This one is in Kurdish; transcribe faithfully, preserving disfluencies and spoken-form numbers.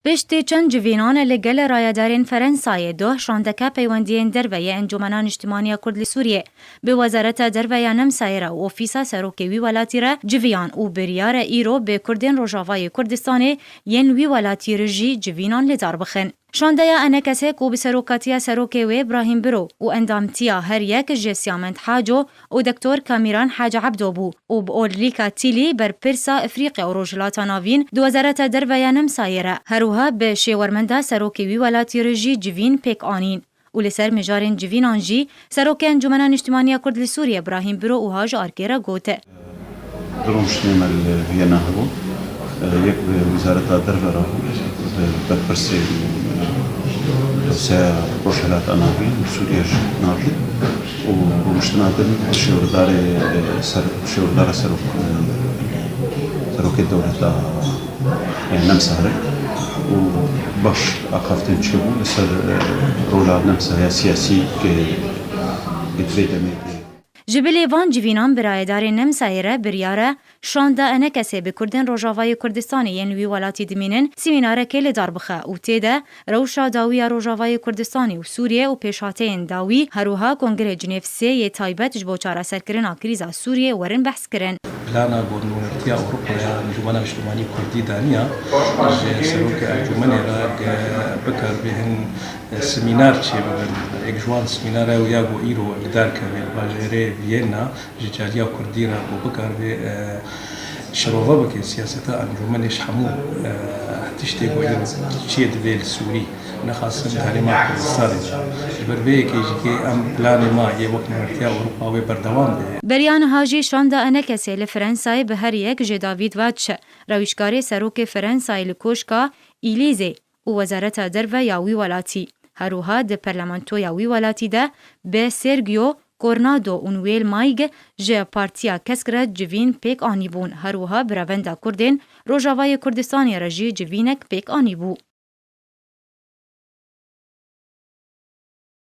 Piştî çend civînan li gel rayedarên Ferensayê, doh şandeke peywendiyên derve yê Encûmena Niştimanî ya Kurd li Sûriyê bi Wezareta Derve ya Nemsayê re û Ofîsa Serokê wî welatî re civiyan û biryar e îro bi Kurdên Rojavayê Kurdistanê yên wî welatî re jî civînan li dar bixin. Şandeya ENKSê ku bi serokatiya serokê wê Brahîm Biro û endamtiya her yek ji Siyamend Haco û Doktor Kamîran Hac Ebdo bû û bi Olrîka Tîlî, berpirsa Efrîqya û Rojhilata Navîn di Wezareta Derve ya Nemsayê re, her wiha bi şêwermenda serokê wî welatî re jî civîn pêk anîn û li ser mijarên civînan jî Serokê Encûmena Niştimanî ya Kurd li Sûriyê Brahîm Biro wiha ji arkê re got. Di rûniştinê me li Viyana hebû. Yek bi Wezareta Derve re bû, bi berpirsê dosyeya Rojhilata Navîn û Sûriye ji navî û rûniştina din şêwirdarê ser, şêwirdara serok, serokê dewleta, e, Nemsarê û baş axaftin çêbû li ser, e, rola Nemsaya siyasî ke, ke di vê demê de. Ji bilî van civînan bi rayedarên Nemsayê re biryar e şanda ENKSê bi Kurdên Rojavayê Kurdistanê yên wî welatî dimînin semînarekê li dar bixe û tê de rewşa dawî ya Rojavayê Kurdistanê û Sûriyê û pêşhateyên dawî, her wiha Kongrê Cinêv sê yê taybet ji bo çareserkirina krîza Sûriyê werin behs kirin. Plana Gonûnertiya Ewropa ya Encûmena Niştimanî Kurdî daniya ji serokê encûmenê re ge bikar bê hin semînar çêbibin. Êk ji wan semînara ew ya ku îro li dar keve li bajêrê Viyana ji caliya Kurdî re ku bikaribe, e, şirove bike siyaseta encûmenê ji hemû, e, tiştê ku yên çiyê divê li Sûrî, nexasim herêma Kurdistanê de. Ji ber vê yekê jî kê em planê ma yê wek Nûnertiya Ewropa wê berdewam be. Beriya niha jî şanda ENKSê li Ferensayê bi her yek ji David Vache, rewişkarê serokê Ferensayê li Koşka Îlîzê û Wezareta Derve ya wî welatî, her wiha di Parlamentoya wî welatî de bi Sergio Coronado û Noel Maig ji Partiya Kesk re civîn pêk anîbûn, her wiha bi Revenda Kurdên Rojavayê Kurdistanê re jî civînek pêk anîbû.